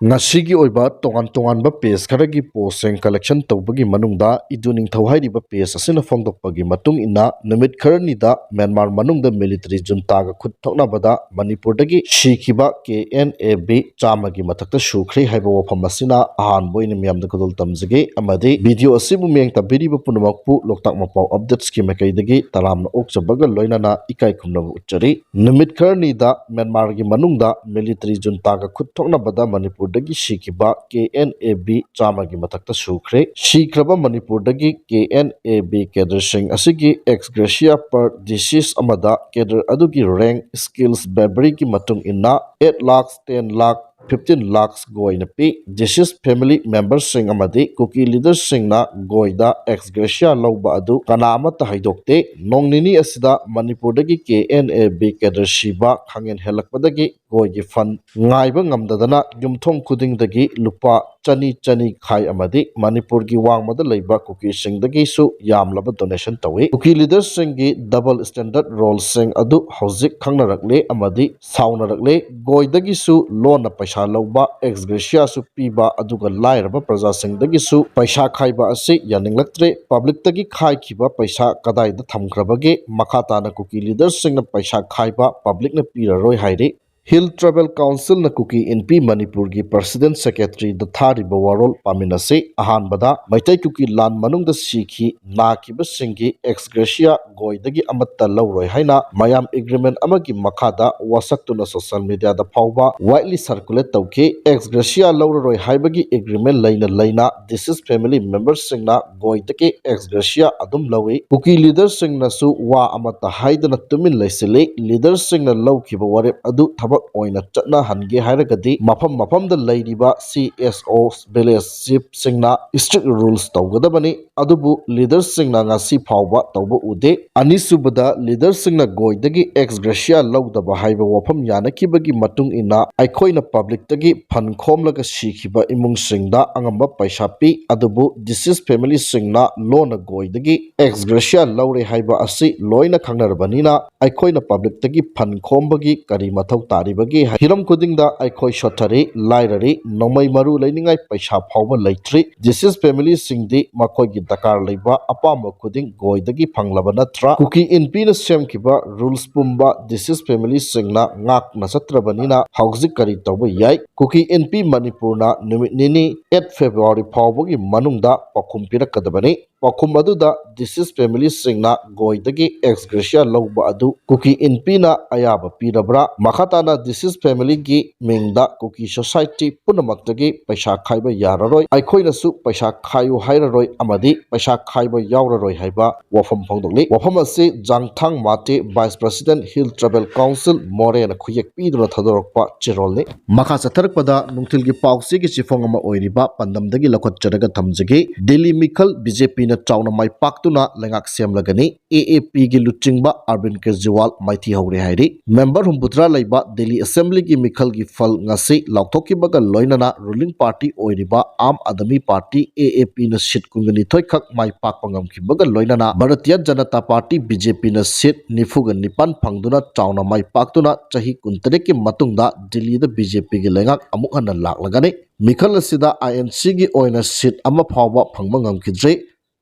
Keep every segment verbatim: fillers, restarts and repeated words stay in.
ꯉꯁꯤꯒꯤ ꯑꯣꯏꯕ ꯇꯣꯉꯥꯟ ꯇꯣꯉꯥꯟꯕ ꯄꯦꯖ ꯈꯔꯒꯤ ꯄꯣꯁꯁꯤꯡ ꯀꯂꯦꯛꯁꯟ ꯇꯧꯕꯒꯤ ꯃꯅꯨꯡꯗ ꯏꯗꯨ ꯅꯤꯡꯊꯧ ꯍꯥꯏꯔꯤꯕ ꯄꯦꯖ ꯑꯁꯤꯅ ꯐꯣꯡꯗꯣꯛꯄꯒꯤ ꯃꯇꯨꯡ ꯏꯟꯅ, ꯅꯨꯃꯤꯠ ꯈꯔꯅꯤꯗ ꯃ꯭ꯌꯥꯟꯃꯥꯔ ꯃꯅꯨꯡꯗ ꯃꯤꯂꯤꯇꯔꯤ ꯖꯨꯟꯇꯥꯒ ꯈꯨꯠ ꯊꯣꯛꯅꯕꯗ ꯃꯅꯤꯄꯨꯔꯗꯒꯤ ꯁꯤꯈꯤꯕ ꯀꯦ ꯑꯦꯟ ꯑꯦ ꯕꯤ ꯆꯥꯝꯃꯒꯤ ꯃꯊꯛꯇ ꯁꯨꯈ꯭ꯔꯦ ꯍꯥꯏꯕ ꯋꯥꯐꯝ ꯑꯁꯤꯅ ꯑꯍꯥꯟꯕ ꯑꯣꯏꯅ ꯃꯤꯌꯥꯝꯗ ꯈꯨꯗꯣꯜ ꯇꯝꯖꯒꯦ꯫ ꯑꯃꯗꯤ ꯚꯤꯗꯤꯑꯣ ꯑꯁꯤꯕꯨ ꯃꯤꯠꯌꯦꯡ ꯇꯝꯕꯤꯔꯤꯕ ꯄꯨꯝꯅꯃꯛꯄꯨ ꯂꯣꯛꯇꯥꯛ ꯃꯄꯥꯎ ꯑꯞꯗꯦꯠꯁꯀꯤ ꯃꯥꯏꯀꯩꯗꯒꯤ ꯇꯔꯥꯝꯅ ꯑꯣꯛꯆꯕꯒ ꯂꯣꯏꯅꯅ ꯏꯀꯥꯏ ꯈꯨꯝꯅꯕ ꯎꯠꯆꯔꯤ꯫ ꯅꯨꯃꯤꯠ ꯈꯔꯅꯤꯗ ꯃ꯭ꯌꯥꯟꯃꯥꯔꯒꯤ ꯃꯅꯨꯡꯗ ꯃꯤꯂꯤꯇꯔꯤ ꯖꯨꯟꯇꯥꯒ ꯈꯨꯠ ꯊꯣꯛꯅꯕꯗ ꯃꯅꯤꯄꯨꯔꯗꯒꯤ ꯁꯤꯈꯤꯕ ꯀꯦ ꯑꯦꯟ ꯑꯦ ꯕꯤ ꯆꯥꯝꯃꯒꯤ ꯃꯊꯛꯇ ꯁꯨꯈ꯭ꯔꯦ꯫ ꯁꯤꯈ꯭ꯔꯕ ꯃꯅꯤꯄꯨꯔꯗꯒꯤ ꯀꯦ ꯑꯦꯟ ꯑꯦ ꯕꯤ ꯀꯦꯗꯔꯁꯤꯡ ꯑꯁꯤꯒꯤ ꯑꯦꯛꯁ ꯒ꯭ꯔꯦꯁꯤꯌꯥ ꯄꯔ ꯗꯤꯁꯤꯁ ꯑꯃꯗ ꯀꯦꯗꯔ ꯑꯗꯨꯒꯤ ꯔꯦꯡ, ꯁ꯭ꯀꯤꯜꯁ, ꯕ꯭ꯔꯦꯕꯔꯤꯒꯤ ꯃꯇꯨꯡ ꯏꯟꯅ eight lakh, ten lakh, fifteen lakh ꯒꯣꯏꯅ ꯄꯤ꯫ ꯗꯤꯁꯤꯁ ꯐꯦꯃꯤꯂꯤ ꯃꯦꯝꯕꯔꯁꯤꯡ ꯑꯃꯗꯤ ꯀꯨꯀꯤ ꯂꯤꯗꯔꯁꯤꯡꯅ ꯒꯣꯏꯗ ꯑꯦꯛꯁ ꯒ꯭ꯔꯦꯁꯤꯌꯥ ꯂꯧꯕ ꯑꯗꯨ ꯀꯅꯥ ꯑꯃꯠꯇ ꯍꯥꯏꯗꯣꯛꯇꯦ꯫ ꯅꯣꯡ ꯅꯤꯅꯤ ꯑꯁꯤꯗ ꯃꯅꯤꯄꯨꯔꯗꯒꯤ ꯀꯦ ꯑꯦꯟ ꯑꯦ ꯕꯤ ꯀꯦꯗꯔ ꯁꯤꯕ ꯈꯪꯍꯦꯟ ꯍꯦꯜꯂꯛꯄꯗꯒꯤ ꯒꯣꯏꯒꯤ ꯐꯟ ꯉꯥꯏꯕ ꯉꯝꯗꯗꯅ ꯌꯨꯝꯊꯣꯡ ꯈꯨꯗꯤꯡꯗꯒꯤ ꯂꯨꯄꯥ ꯆꯅꯤ, ꯆꯅꯤ ꯈꯥꯏ ꯑꯃꯗꯤ ꯃꯅꯤꯄꯨꯔꯒꯤ ꯋꯥꯡꯃꯗ ꯂꯩꯕ ꯀꯨꯀꯤꯁꯤꯡꯗꯒꯤꯁꯨ ꯌꯥꯝꯂꯕ ꯗꯣꯅꯦꯁꯟ ꯇꯧꯏ꯫ ꯀꯨꯀꯤ ꯂꯤꯗꯔꯁꯤꯡꯒꯤ ꯗꯕꯜ ꯁ꯭ꯇꯦꯟꯗꯔꯗ ꯔꯣꯜꯁꯤꯡ ꯑꯗꯨ ꯍꯧꯖꯤꯛ ꯈꯪꯅꯔꯛꯂꯦ ꯑꯃꯗꯤ ꯁꯥꯎꯅꯔꯛꯂꯦ꯫ ꯒꯣꯏꯗꯒꯤꯁꯨ ꯂꯣꯟꯅ ꯄꯩꯁꯥ ꯂꯧꯕ, ꯑꯦꯛꯁ ꯒ꯭ꯔꯦꯁꯤꯌꯥꯁꯨ ꯄꯤꯕ, ꯑꯗꯨꯒ ꯂꯥꯏꯔꯕ ꯄ꯭ꯔꯖꯥꯁꯤꯡꯗꯒꯤꯁꯨ ꯄꯩꯁꯥ ꯈꯥꯏꯕ ꯑꯁꯤ ꯌꯥꯅꯤꯡꯂꯛꯇ꯭ꯔꯦ꯫ ꯄꯕ꯭ꯂꯤꯛꯇꯒꯤ ꯈꯥꯏꯈꯤꯕ ꯄꯩꯁꯥ ꯀꯗꯥꯏꯗ ꯊꯝꯈ꯭ꯔꯕꯒꯦ? ꯃꯈꯥ ꯇꯥꯅ ꯀꯨꯀꯤ ꯂꯤꯗꯔꯁꯤꯡꯅ ꯄꯩꯁꯥ ꯈꯥꯏꯕ ꯄꯕ꯭ꯂꯤꯛꯅ ꯄꯤꯔꯔꯣꯏ ꯍꯥꯏꯔꯤ꯫ ꯍꯤꯜ ꯇ꯭ꯔꯥꯏꯕꯦꯜ ꯀꯥꯎꯟꯁꯤꯜꯅ ꯀꯨꯀꯤ ꯏꯟꯄꯤ ꯃꯅꯤꯄꯨꯔꯒꯤ ꯄ꯭ꯔꯁꯤꯗꯦꯟ ꯁꯦꯀ꯭ꯔꯦꯇꯔꯤꯗ ꯊꯥꯔꯤꯕ ꯋꯥꯔꯣꯜ ꯄꯥꯃꯤꯟꯅꯁꯤ꯫ ꯑꯍꯥꯟꯕꯗ, ꯃꯩꯇꯩ ꯀꯨꯀꯤ ꯂꯥꯟ ꯃꯅꯨꯡꯗ ꯁꯤꯈꯤ, ꯅꯥꯈꯤꯕꯁꯤꯡꯒꯤ ꯑꯦꯛꯁ ꯒ꯭ꯔꯦꯁꯤꯌꯥ ꯒꯣꯏꯗꯒꯤ ꯑꯃꯠꯇ ꯂꯧꯔꯣꯏ ꯍꯥꯏꯅ ꯃꯌꯥꯝ ꯑꯦꯒ꯭ꯔꯤꯃꯦꯟ ꯑꯃꯒꯤ ꯃꯈꯥꯗ ꯋꯥꯁꯛꯇꯨꯅ ꯁꯣꯁꯤꯌꯦꯜ ꯃꯤꯗꯤꯌꯥꯗ ꯐꯥꯎꯕ ꯋꯥꯏꯗꯂꯤ ꯁꯔꯀꯨꯂꯦꯠ ꯇꯧꯈꯤ꯫ ꯑꯦꯛꯁ ꯒ꯭ꯔꯦꯁꯤꯌꯥ ꯂꯧꯔꯔꯣꯏ ꯍꯥꯏꯕꯒꯤ ꯑꯦꯒ꯭ꯔꯤꯃꯦꯟ ꯂꯩꯅ ꯂꯩꯅ ꯗꯤꯁꯤꯁ ꯐꯦꯃꯤꯂꯤ ꯃꯦꯝꯕꯔꯁꯤꯡꯅ ꯒꯣꯏꯗꯒꯤ ꯑꯦꯛꯁ ꯒ꯭ꯔꯦꯁꯤꯌꯥ ꯑꯗꯨꯝ ꯂꯧꯏ꯫ ꯀꯨꯀꯤ ꯂꯤꯗꯔꯁꯤꯡꯅꯁꯨ ꯋꯥ ꯑꯃꯠꯇ ꯍꯥꯏꯗꯅ ꯇꯨꯃꯤꯟ ꯂꯩꯁꯤꯜꯂꯤ꯫ ꯂꯤꯗꯔꯁꯤꯡꯅ ꯂꯧꯈꯤꯕ ꯋꯥꯔꯦꯞ ꯑꯗꯨ ꯊꯕꯛ ꯑꯣꯏꯅ ꯆꯠꯅꯍꯟꯒꯦ ꯍꯥꯏꯔꯒꯗꯤ ꯃꯐꯝ ꯃꯐꯝꯗ ꯂꯩꯔꯤꯕ ꯁꯤ ꯑꯦꯁ ꯑꯣ, ꯚꯤꯂꯦꯖ ꯆꯤꯐꯁꯤꯡꯅ ꯏꯁꯇ꯭ꯔꯤꯛ ꯔꯨꯜꯁ ꯇꯧꯒꯗꯕꯅꯤ꯫ ꯑꯗꯨꯕꯨ ꯂꯤꯗꯔꯁꯤꯡꯅ ꯉꯁꯤ ꯐꯥꯎꯕ ꯇꯧꯕ ꯎꯗꯦ꯫ ꯑꯅꯤꯁꯨꯕꯗ, ꯂꯤꯗꯔꯁꯤꯡꯅ ꯒꯣꯏꯗꯒꯤ ꯑꯦꯛꯁ ꯒ꯭ꯔꯦꯁꯤꯌꯥ ꯂꯧꯗꯕ ꯍꯥꯏꯕ ꯋꯥꯐꯝ ꯌꯥꯅꯈꯤꯕꯒꯤ ꯃꯇꯨꯡ ꯏꯟꯅ ꯑꯩꯈꯣꯏꯅ ꯄꯕ꯭ꯂꯤꯛꯇꯒꯤ ꯐꯟ ꯈꯣꯝꯂꯒ ꯁꯤꯈꯤꯕ ꯏꯃꯨꯡꯁꯤꯡꯗ ꯑꯉꯝꯕ ꯄꯩꯁꯥ ꯄꯤ꯫ ꯑꯗꯨꯕꯨ ꯗꯤꯁꯤꯁ ꯐꯦꯃꯤꯂꯤꯁꯤꯡꯅ ꯂꯣꯟꯅ ꯒꯣꯏꯗꯒꯤ ꯑꯦꯛꯁ ꯒ꯭ꯔꯦꯁꯤꯌꯥ ꯂꯧꯔꯦ ꯍꯥꯏꯕ ꯑꯁꯤ ꯂꯣꯏꯅ ꯈꯪꯅꯔꯕꯅꯤꯅ ꯑꯩꯈꯣꯏꯅ ꯄꯕ꯭ꯂꯤꯛꯇꯒꯤ ꯐꯟ ꯈꯣꯝꯕꯒꯤ ꯀꯔꯤ ꯃꯊꯧ ꯇꯥꯔꯤ? ꯂꯩꯕꯒꯤ ꯍꯤꯔꯝ ꯈꯨꯗꯤꯡꯗ ꯑꯩꯈꯣꯏ ꯁꯣꯠꯊꯔꯤ, ꯂꯥꯏꯔꯔꯤ, ꯅꯣꯡꯃꯩ ꯃꯔꯨ ꯂꯩꯅꯤꯡꯉꯥꯏ ꯄꯩꯁꯥ ꯐꯥꯎꯕ ꯂꯩꯇ꯭ꯔꯤ꯫ Deceased family ꯁꯤꯡꯗꯤ ꯃꯈꯣꯏꯒꯤ ꯗꯔꯀꯥꯔ ꯂꯩꯕ ꯑꯄꯥꯝꯕ ꯈꯨꯗꯤꯡ ꯒꯣꯏꯗꯒꯤ ꯐꯪꯂꯕ ꯅꯠꯇ꯭ꯔꯥ? ꯀꯨꯀꯤ ꯏꯟꯄꯤꯅ ꯁꯦꯝꯈꯤꯕ rules ꯄꯨꯝꯕ deceased family ꯁꯤꯡꯅ ꯉꯥꯛꯅ ꯆꯠꯇ꯭ꯔꯕꯅꯤꯅ ꯍꯧꯖꯤꯛ ꯀꯔꯤ ꯇꯧꯕ ꯌꯥꯏ? ꯀꯨꯀꯤ ꯏꯟꯄꯤ ꯃꯅꯤꯄꯨꯔꯅ ꯅꯨꯃꯤꯠ ꯅꯤꯅꯤ, eight February ꯐꯥꯎꯕꯒꯤ ꯃꯅꯨꯡꯗ ꯄꯥꯎꯈꯨꯝ ꯄꯤꯔꯛꯀꯗꯕꯅꯤ꯫ ꯄꯥꯎꯈꯨꯝ ꯑꯗꯨꯗ deceased family ꯁꯤꯡꯅ ꯒꯣꯏꯗꯒꯤ ex gratia ꯂꯧꯕ ꯑꯗꯨ ꯀꯨꯀꯤ ꯏꯟꯄꯤꯅ ꯑꯌꯥꯕ ꯄꯤꯔꯕ꯭ꯔꯥ? ꯃꯈꯥ ꯇꯥꯅ deceased family ꯒꯤ ꯃꯤꯡꯗ ꯀꯨꯀꯤ society ꯄꯨꯝꯅꯃꯛꯇꯒꯤ ꯄꯩꯁꯥ ꯈꯥꯏꯕ ꯌꯥꯔꯔꯣꯏ, ꯑꯩꯈꯣꯏꯅꯁꯨ ꯄꯩꯁꯥ ꯈꯥꯏꯌꯨ ꯍꯥꯏꯔꯔꯣꯏ ꯑꯃꯗꯤ ꯄꯩꯁꯥ ꯈꯥꯏꯕ ꯌꯥꯎꯔꯔꯣꯏ ꯍꯥꯏꯕ ꯋꯥꯐꯝ ꯐꯣꯡꯗꯣꯛꯂꯤ꯫ ꯋꯥꯐꯝ ꯑꯁꯤ ꯖꯥꯡꯊꯥꯡ Mate, Vice President Hill Tribal Council ꯃꯣꯔꯦꯅ ꯈꯨꯌꯦꯛ ꯄꯤꯗꯨꯅ ꯊꯥꯗꯣꯔꯛꯄ ꯆꯦꯔꯣꯜꯅꯤ꯫ ꯃꯈꯥ ꯆꯠꯊꯔꯛꯄꯗ ꯅꯨꯡꯊꯤꯜꯒꯤ ꯄꯥꯎꯆꯦꯒꯤ ꯆꯦꯐꯣꯡ ꯑꯃ ꯑꯣꯏꯔꯤꯕ ꯄꯥꯟꯗꯝꯗꯒꯤ ꯂꯧꯈꯠꯆꯔꯒ ꯊꯝꯖꯒꯦ꯫ ꯗꯤꯜꯂꯤ ꯃꯤꯈꯜ BJP ꯅ ꯆꯥꯎꯅ ꯃꯥꯏ ꯄꯥꯛꯇꯨꯅ ꯂꯩꯉꯥꯛ ꯁꯦꯝꯂꯒꯅꯤ꯫ AAP ꯒꯤ ꯂꯨꯆꯤꯡꯕ ꯑꯔꯕꯤꯟ ꯀꯦꯖ꯭ꯔꯤꯋꯥꯜ ꯃꯥꯏꯊꯤ ꯍꯧꯔꯦ ꯍꯥꯏꯔꯤ꯫ Member ꯍꯨꯝꯐꯨꯇꯔꯥ ꯂꯩꯕ ꯗꯤꯜꯂꯤ Assembly ꯒꯤ ꯃꯤꯈꯜꯒꯤ ꯐꯜ ꯉꯁꯤ ꯂꯥꯎꯊꯣꯛꯈꯤꯕꯒ ꯂꯣꯏꯅꯅ ruling party ꯑꯣꯏꯔꯤꯕ ꯑꯥꯝ ꯑꯥꯗꯃꯤ party, AAP ꯅ seat ꯀꯨꯟꯒ ꯅꯤꯊꯣꯏ ꯈꯛ ꯃꯥꯏ ꯄꯥꯛꯄ ꯉꯝꯈꯤꯕꯒ ꯂꯣꯏꯅꯅ ꯚꯥꯔꯇꯤꯌ ꯖꯅꯇꯥ party, BJP ꯅ seat ꯅꯤꯐꯨꯒ ꯅꯤꯄꯥꯟ ꯐꯪꯗꯨꯅ ꯆꯥꯎꯅ ꯃꯥꯏ ꯄꯥꯛꯇꯨꯅ ꯆꯍꯤ ꯀꯨꯟꯇꯔꯦꯠꯀꯤ ꯃꯇꯨꯡꯗ ꯗꯤꯜꯂꯤꯗ BJP ꯒꯤ ꯂꯩꯉꯥꯛ ꯑꯃꯨꯛ ꯍꯟꯅ ꯂꯥꯛꯂꯒꯅꯤ꯫ ꯃꯤꯈꯜ ꯑꯁꯤꯗ INC ꯒꯤ ꯑꯣꯏꯅ seat ꯑꯃ ꯐꯥꯎꯕ ꯐꯪꯕ ꯉꯝꯈꯤꯗ꯭ꯔꯤ꯫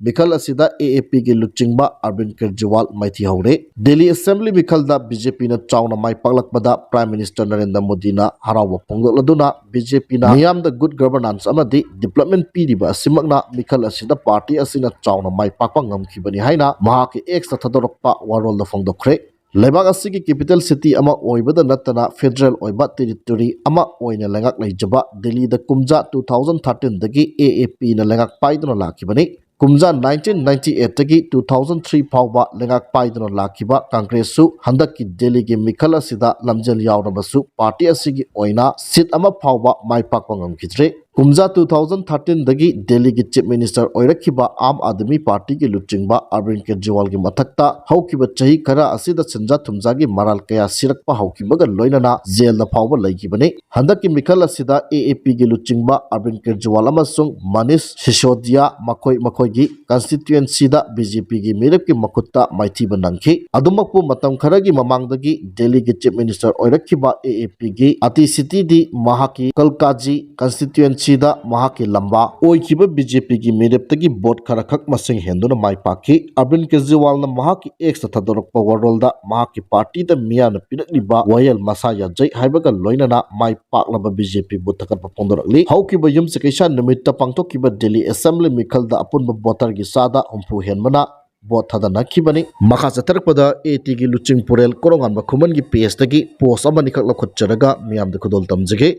ꯃꯤꯈꯜ ꯑꯁꯤꯗ AAP ꯒꯤ ꯂꯨꯆꯤꯡꯕ ꯑꯔꯕꯤꯟ ꯀꯦꯖ꯭ꯔꯤꯋꯥꯜ ꯃꯥꯏꯊꯤ ꯍꯧꯔꯦ꯫ ꯗꯤꯜꯂꯤ Assembly ꯃꯤꯈꯜꯗ BJP ꯅ ꯆꯥꯎꯅ ꯃꯥꯏ ꯄꯥꯛꯂꯛꯄꯗ Prime Minister ꯅꯔꯦꯟꯗ꯭ꯔ ꯃꯣꯗꯤꯅ ꯍꯔꯥꯎꯕ ꯐꯣꯡꯗꯣꯛꯂꯗꯨꯅ BJP ꯅ ꯃꯤꯌꯥꯝꯗ good governance ꯑꯃꯗꯤ development ꯄꯤꯔꯤꯕ ꯑꯁꯤꯃꯛꯅ ꯃꯤꯈꯜ ꯑꯁꯤꯗ party ꯑꯁꯤꯅ ꯆꯥꯎꯅ ꯃꯥꯏ ꯄꯥꯛꯄ ꯉꯝꯈꯤꯕꯅꯤ ꯍꯥꯏꯅ ꯃꯍꯥꯛꯀꯤ X ꯇ ꯊꯥꯗꯣꯔꯛꯄ ꯋꯥꯔꯣꯜꯗ ꯐꯣꯡꯗꯣꯛꯈ꯭ꯔꯦ꯫ ꯂꯩꯕꯥꯛ ꯑꯁꯤꯒꯤ capital city ꯑꯃ ꯑꯣꯏꯕꯗ ꯅꯠꯇꯅ federal ꯑꯣꯏꯕ territory ꯑꯃ ꯑꯣꯏꯅ ꯂꯩꯉꯥꯛ ꯂꯩꯖꯕ ꯗꯤꯜꯂꯤꯗ ꯀꯨꯝꯖꯥ two thousand thirteen ꯗꯒꯤ AAP ꯅ ꯂꯩꯉꯥꯛ ꯄꯥꯏꯗꯨꯅ ꯂꯥꯛꯈꯤꯕꯅꯤ꯫ ꯀꯨꯝꯖꯥ nineteen ninety eight ꯇꯒꯤ two thousand three ꯐꯥꯎꯕ ꯂꯩꯉꯥꯛ ꯄꯥꯏꯗꯨꯅ ꯂꯥꯛꯈꯤꯕ ꯀꯪꯒ꯭ꯔꯦꯁꯁꯨ ꯍꯟꯗꯛꯀꯤ ꯗꯤꯜꯂꯤꯒꯤ ꯃꯤꯈꯜ ꯑꯁꯤꯗ ꯂꯝꯖꯦꯜ ꯌꯥꯎꯔꯕꯁꯨ party ꯑꯁꯤꯒꯤ ꯑꯣꯏꯅ seat ꯑꯃ ꯐꯥꯎꯕ ꯃꯥꯏ ꯄꯥꯛꯄ ꯉꯝꯈꯤꯗ꯭ꯔꯤ꯫ ꯀꯨꯝꯖꯥ ꯇꯨ ꯊꯥꯎꯖꯟ ꯊꯥꯔꯇꯤꯟꯗꯒꯤ ꯗꯦꯜꯂꯤꯒꯤ ꯆꯤꯐ ꯃꯤꯅꯤꯁꯇꯔ ꯑꯣꯏꯔꯛꯈꯤꯕ ꯑꯥꯝ ꯑꯥꯗꯃꯤ ꯄꯥꯔꯇꯤꯒꯤ ꯂꯨꯆꯤꯡꯕ ꯑꯔꯕꯤꯟ ꯀꯦꯖ꯭ꯔꯤꯋꯥꯜꯒꯤ ꯃꯊꯛꯇ ꯍꯧꯈꯤꯕ ꯆꯍꯤ ꯈꯔ ꯑꯁꯤꯗ ꯁꯦꯟꯖꯥ ꯊꯨꯝꯖꯥꯒꯤ ꯃꯔꯥꯜ ꯀꯌꯥ ꯁꯤꯔꯛꯄ ꯍꯧꯈꯤꯕꯒ ꯂꯣꯏꯅꯅ ꯖꯦꯜꯗ ꯐꯥꯎꯕ ꯂꯩꯈꯤꯕꯅꯤ꯫ ꯍꯟꯗꯛꯀꯤ ꯃꯤꯈꯜ ꯑꯁꯤꯗ ꯑꯦ ꯑꯦ ꯄꯤꯒꯤ ꯂꯨꯆꯤꯡꯕ ꯑꯔꯕꯤꯟ ꯀꯦꯖ꯭ꯔꯤꯋꯥꯜ ꯑꯃꯁꯨꯡ ꯃꯅꯤꯁ ꯁꯤꯁꯣꯗꯤꯌꯥ ꯃꯈꯣꯏ ꯃꯈꯣꯏꯒꯤ ꯀꯟꯁꯇꯤꯇ꯭ꯌꯨꯑꯦꯟꯁꯤꯗ ꯕꯤ ꯖꯦ ꯄꯤꯒꯤ ꯃꯤꯔꯦꯞꯀꯤ ꯃꯈꯨꯠꯇ ꯃꯥꯏꯊꯤꯕ ꯅꯪꯈꯤ꯫ ꯑꯗꯨꯃꯛꯄꯨ ꯃꯇꯝ ꯈꯔꯒꯤ ꯃꯃꯥꯡꯗꯒꯤ ꯗꯦꯜꯂꯤꯒꯤ ꯆꯤꯐ ꯃꯤꯅꯤꯁꯇꯔ ꯑꯣꯏꯔꯛꯈꯤꯕ ꯑꯦ ꯑꯦ ꯄꯤꯒꯤ ꯑꯇꯤ ꯁꯤꯇꯤꯗꯤ ꯃꯍꯥꯛꯀꯤ ꯀꯜꯀꯥꯖꯤ ꯀꯟꯁꯇꯤꯇ꯭ꯌꯨꯑꯦꯟꯁꯤꯗ ꯃꯍꯥꯛꯀꯤ ꯂꯝꯕꯥ ꯑꯣꯏꯈꯤꯕ ꯕꯤ ꯖꯦ ꯄꯤꯒꯤ ꯃꯤꯔꯦꯞꯇꯒꯤ ꯚꯣꯠ ꯈꯔꯈꯛ ꯃꯁꯤꯡ ꯍꯦꯟꯗꯨꯅ ꯃꯥꯏ ꯄꯥꯛꯈꯤ꯫ ꯑꯔꯕꯤꯟ ꯀꯦꯖ꯭ꯔꯤꯋꯥꯜꯅ ꯃꯍꯥꯛꯀꯤ ꯑꯦꯛꯁꯇ ꯊꯥꯗꯣꯔꯛꯄ ꯋꯥꯔꯣꯜꯗ ꯃꯍꯥꯛꯀꯤ ꯄꯥꯔꯇꯤꯗ ꯃꯤꯌꯥꯝꯅ ꯄꯤꯔꯛꯂꯤꯕ ꯋꯥꯌꯦꯜ ꯃꯁꯥ ꯌꯥꯖꯩ ꯍꯥꯏꯕꯒ ꯂꯣꯏꯅꯅ ꯃꯥꯏ ꯄꯥꯛꯂꯕ ꯕꯤ ꯖꯦ ꯄꯤꯕꯨ ꯊꯥꯒꯠꯄ ꯐꯣꯡꯗꯣꯔꯛꯂꯤ꯫ ꯍꯧꯈꯤꯕ ꯌꯨꯝꯁꯀꯩꯁ ꯅꯨꯃꯤꯠꯇ ꯄꯥꯡꯊꯣꯛꯈꯤꯕ ꯗꯦꯜꯂꯤ ꯑꯦꯁꯦꯝꯕ꯭ꯂꯤ ꯃꯤꯈꯜꯗ ꯑꯄꯨꯟꯕ ꯚꯣꯇꯔꯒꯤ ꯆꯥꯗ ꯍꯨꯝꯐꯨ ꯍꯦꯟꯕꯅ ꯚꯣꯠ ꯊꯥꯗꯅꯈꯤꯕꯅꯤ꯫ ꯃꯈꯥ ꯆꯠꯊꯔꯛꯄꯗ ꯑꯦ ꯇꯤꯒꯤ ꯂꯨꯆꯤꯡ ꯄꯨꯔꯦꯜ ꯀꯣꯔꯣꯉꯥꯟꯕ ꯈꯨꯃꯟꯒꯤ ꯄꯦꯖꯇꯒꯤ ꯄꯣꯁ ꯑꯃꯅꯤꯈꯛ ꯂꯧꯈꯠꯆꯔꯒ ꯃꯤꯌꯥꯝꯗ ꯈꯨꯗꯣꯜ ꯇꯝꯖꯒꯦ꯫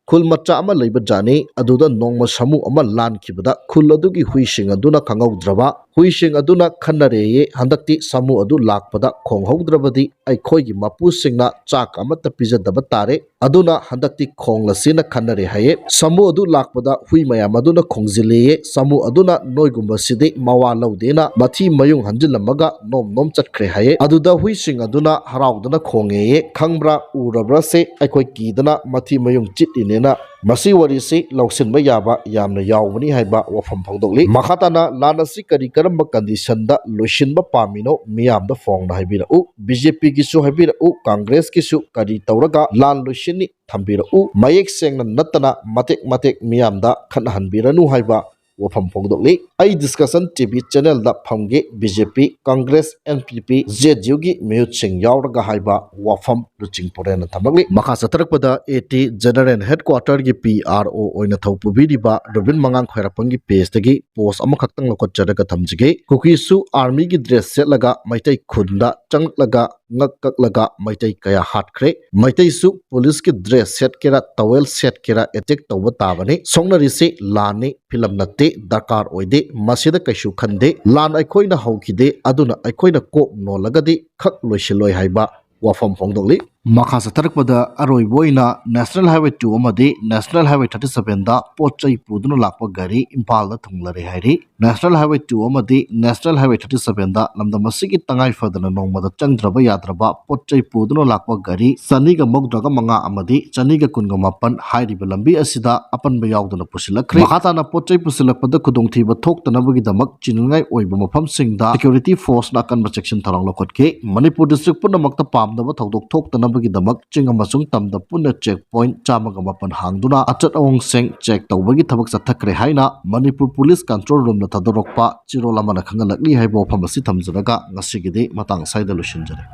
ꯈꯨꯜ ꯃꯆꯥ ꯑꯃ ꯂꯩꯕ ꯖꯥꯠꯅꯤ꯫ ꯑꯗꯨꯗ ꯅꯣꯡꯃ ꯁꯥꯃꯨ ꯑꯃ ꯂꯥꯟꯈꯤꯕꯗ ꯈꯨꯜ ꯑꯗꯨꯒꯤ ꯍꯨꯏꯁꯤꯡ ꯑꯗꯨꯅ ꯈꯪꯍꯧꯗ꯭ꯔꯕ, ꯍꯨꯏꯁꯤꯡ ꯑꯗꯨꯅ ꯈꯟꯅꯔꯦꯌꯦ꯫ ꯍꯟꯗꯛꯇꯤ ꯁꯥꯃꯨ ꯑꯗꯨ ꯂꯥꯛꯄꯗ ꯈꯣꯡꯍꯧꯗ꯭ꯔꯕꯗꯤ ꯑꯩꯈꯣꯏꯒꯤ ꯃꯄꯨꯁꯤꯡꯅ ꯆꯥꯛ ꯑꯃꯠꯇ ꯄꯤꯖꯗꯕ ꯇꯥꯔꯦ꯫ ꯑꯗꯨꯅ ꯍꯟꯗꯛꯇꯤ ꯈꯣꯡꯂꯁꯤꯅ ꯈꯟꯅꯔꯦ ꯍꯥꯏꯌꯦ꯫ ꯁꯥꯃꯨ ꯑꯗꯨ ꯂꯥꯛꯄꯗ ꯍꯨꯏ ꯃꯌꯥꯝ ꯑꯗꯨꯅ ꯈꯣꯡꯖꯤꯜꯂꯦꯌꯦ꯫ ꯁꯥꯃꯨ ꯑꯗꯨꯅ ꯅꯣꯏꯒꯨꯝꯕꯁꯤꯗꯤ ꯃꯋꯥ ꯂꯧꯗꯦꯅ ꯃꯊꯤ ꯃꯌꯨꯡ ꯍꯟꯖꯤꯜꯂꯝꯃꯒ ꯅꯣꯝ ꯅꯣꯝ ꯆꯠꯈ꯭ꯔꯦ ꯍꯥꯏꯌꯦ꯫ ꯑꯗꯨꯗ ꯍꯨꯏꯁꯤꯡ ꯑꯗꯨꯅ ꯍꯔꯥꯎꯗꯅ ꯈꯣꯡꯉꯦꯌꯦ꯫ ꯈꯪꯕ꯭ꯔꯥ, ꯎꯔꯕ꯭ꯔꯥꯁꯦ, ꯑꯩꯈꯣꯏ ꯀꯤꯗꯅ ꯃꯊꯤ ꯃꯌꯨꯡ ꯆꯤꯠꯂꯤꯅꯦꯅ꯫ ꯃꯁꯤ ꯋꯥꯔꯤꯁꯤ ꯂꯧꯁꯤꯟꯕ ꯌꯥꯕ ꯌꯥꯝꯅ ꯌꯥꯎꯕꯅꯤ ꯍꯥꯏꯕ ꯋꯥꯐꯝ ꯐꯣꯡꯗꯣꯛꯂꯤ꯫ ꯃꯈꯥ ꯇꯥꯅ ꯂꯥꯟ ꯑꯁꯤ ꯀꯔꯤ ꯀꯔꯝꯕ ꯀꯟꯗꯤꯁꯟꯗ ꯂꯣꯏꯁꯤꯟꯕ ꯄꯥꯝꯃꯤꯅꯣ ꯃꯤꯌꯥꯝꯗ ꯐꯣꯡꯅ ꯍꯥꯏꯕꯤꯔꯛꯎ꯫ ꯕꯤ ꯖꯦ ꯄꯤꯒꯤꯁꯨ ꯍꯥꯏꯕꯤꯔꯛꯎ, ꯀꯪꯒ꯭ꯔꯦꯁꯀꯤꯁꯨ ꯀꯔꯤ ꯇꯧꯔꯒ ꯂꯥꯟ ꯂꯣꯏꯁꯤꯟꯅꯤ ꯊꯝꯕꯤꯔꯛꯎ꯫ ꯃꯌꯦꯛ ꯁꯦꯡꯅ ꯅꯠꯇꯅ ꯃꯇꯦꯛ ꯃꯇꯦꯛ ꯃꯤꯌꯥꯝꯗ ꯈꯠꯅꯍꯟꯕꯤꯔꯅꯨ ꯍꯥꯏꯕ ꯋꯥꯐꯝ ꯐꯣꯡꯗꯣꯛꯂꯤ꯫ ꯑꯩ ꯗꯤꯁꯀꯁꯟ ꯇꯤ ꯚꯤ ꯆꯦꯅꯦꯜꯗ ꯐꯝꯒꯦ, B J P, Congress, N P P, J D ꯌꯨꯒꯤ ꯃꯤꯍꯨꯠꯁꯤꯡ ꯌꯥꯎꯔꯒ ꯍꯥꯏꯕ ꯋꯥꯐꯝ ꯂꯨꯆꯤꯡ ꯄꯨꯔꯦꯟꯅ ꯊꯝꯂꯛꯂꯤ꯫ ꯃꯈꯥ ꯆꯠꯊꯔꯛꯄꯗ ꯑꯦ ꯇꯤ ꯖꯦꯅꯔꯦꯜ ꯍꯦꯗꯀ꯭ꯋꯥꯇꯔꯒꯤ ꯄꯤ ꯑꯥꯔ ꯑꯣ ꯑꯣꯏꯅ ꯊꯧ ꯄꯨꯕꯤꯔꯤꯕ ꯔꯣꯕꯤꯟ ꯃꯉꯥꯡ ꯈ꯭ꯋꯥꯏꯔꯥꯛꯄꯝꯒꯤ ꯄꯦꯖꯇꯒꯤ ꯄꯣꯁ ꯑꯃꯈꯛꯇꯪ ꯂꯧꯈꯠꯆꯔꯒ ꯊꯝꯖꯒꯦ꯫ ꯀꯨꯀꯤꯁꯨ ꯑꯥꯔꯃꯤꯒꯤ ꯗ꯭ꯔꯦꯁ ꯁꯦꯠꯂꯒ ꯃꯩꯇꯩ ꯈꯨꯟꯗ ꯆꯪꯂꯛꯂꯒ ꯉꯛ ꯀꯛꯂꯒ ꯃꯩꯇꯩ ꯀꯌꯥ ꯍꯥꯠꯈ꯭ꯔꯦ꯫ ꯃꯩꯇꯩꯁꯨ ꯄꯨꯂꯤꯁꯀꯤ ꯗ꯭ꯔꯦꯁ ꯁꯦꯠꯀꯦꯔꯥ, ꯇꯋꯦꯜ ꯁꯦꯠꯀꯦꯔꯥ, ꯑꯦꯇꯦꯛ ꯇꯧꯕ ꯇꯥꯕꯅꯤ꯫ ꯁꯣꯛꯅꯔꯤꯁꯤ ꯂꯥꯟꯅꯤ, ꯐꯤꯂꯝ ꯅꯠꯇꯦ, ꯗꯔꯀꯥꯔ ꯑꯣꯏꯗꯦ, ꯃꯁꯤꯗ ꯀꯩꯁꯨ ꯈꯟꯗꯦ꯫ ꯂꯥꯟ ꯑꯩꯈꯣꯏꯅ ꯍꯧꯈꯤꯗꯦ, ꯑꯗꯨꯅ ꯑꯩꯈꯣꯏꯅ ꯀꯣꯛ ꯅꯣꯜꯂꯒꯗꯤ ꯈꯛ ꯂꯣꯏꯁꯤꯜꯂꯣꯏ ꯍꯥꯏꯕ ꯋꯥꯐꯝ ꯐꯣꯡꯗꯣꯛꯂꯤ꯫ ꯃꯈꯥ ꯆꯠꯊꯔꯛꯄꯗ ꯑꯔꯣꯏꯕ ꯑꯣꯏꯅ National Highway two ꯑꯃꯗꯤ National Highway thirty sevenꯗ ꯄꯣꯠ ꯆꯩ ꯄꯨꯗꯨꯅ ꯂꯥꯛꯄ ꯒꯥꯔꯤ ꯏꯝꯐꯥꯜꯗ ꯊꯨꯡꯂꯔꯦ ꯍꯥꯏꯔꯤ꯫ National Highway two ꯑꯃꯗꯤ National Highway thirty sevenꯗ ꯂꯝꯗꯝ ꯑꯁꯤꯒꯤ ꯇꯉꯥꯏ ꯐꯗꯅ ꯅꯣꯡꯃꯗ ꯆꯪꯗ꯭ꯔꯕ ꯌꯥꯗ꯭ꯔꯕ ꯄꯣꯠ ꯆꯩ ꯄꯨꯗꯨꯅ ꯂꯥꯛꯄ ꯒꯥꯔꯤ ꯆꯅꯤꯒ ꯃꯧꯗ꯭ꯔꯥꯒ ꯃꯉꯥ ꯑꯃꯗꯤ ꯆꯅꯤꯒ ꯀꯨꯟꯒ ꯃꯥꯄꯟ ꯍꯥꯏꯔꯤꯕ ꯂꯝꯕꯤ ꯑꯁꯤꯗ ꯑꯄꯟꯕ ꯌꯥꯎꯗꯅ ꯄꯨꯁꯤꯜꯂꯛꯈ꯭ꯔꯦ꯫ ꯃꯈꯥ ꯇꯥꯅ ꯄꯣꯠ ꯆꯩ ꯄꯨꯁꯤꯜꯂꯛꯄꯗ ꯈꯨꯗꯣꯡꯊꯤꯕ ꯊꯣꯛꯇꯅꯕꯒꯤꯗꯃꯛ ꯆꯤꯅꯤꯡꯉꯥꯏ ꯑꯣꯏꯕ ꯃꯐꯝꯁꯤꯡꯗ security forceꯅ ꯑꯀꯟꯕ ꯆꯦꯛꯁꯤꯟ ꯊꯧꯔꯥꯡ ꯂꯧꯈꯠꯈꯤ꯫ ꯃꯅꯤꯄꯨꯔ district ꯄꯨꯝꯅꯃꯛꯇ ꯄꯥꯝꯗꯕ ꯊꯧꯗꯣꯛ ꯊꯣꯛꯇꯅꯕꯒꯤꯗꯃꯛ ꯆꯤꯡ ꯑꯃꯁꯨꯡ ꯇꯝꯗ ꯄꯨꯟꯅ check point ꯆꯥꯝꯃꯒ ꯃꯥꯄꯟ ꯍꯥꯡꯗꯨꯅ ꯑꯆꯠ ꯑꯋꯣꯡꯁꯤꯡ check ꯇꯧꯕꯒꯤ ꯊꯕꯛ ꯆꯠꯊꯈ꯭ꯔꯦ ꯍꯥꯏꯅ ꯃꯅꯤꯄꯨꯔ Police Control Roomꯅ ꯊꯥꯗꯣꯔꯛꯄ ꯆꯦꯔꯣꯜ ꯑꯃꯅ ꯈꯪꯍꯜꯂꯛꯂꯤ ꯍꯥꯏꯕ ꯋꯥꯐꯝ ꯑꯁꯤ ꯊꯝꯖꯔꯒ ꯉꯁꯤꯒꯤꯗꯤ ꯃꯇꯥꯡ ꯑꯁ꯭ꯋꯥꯏꯗ ꯂꯣꯏꯁꯤꯟꯖꯔꯦ꯫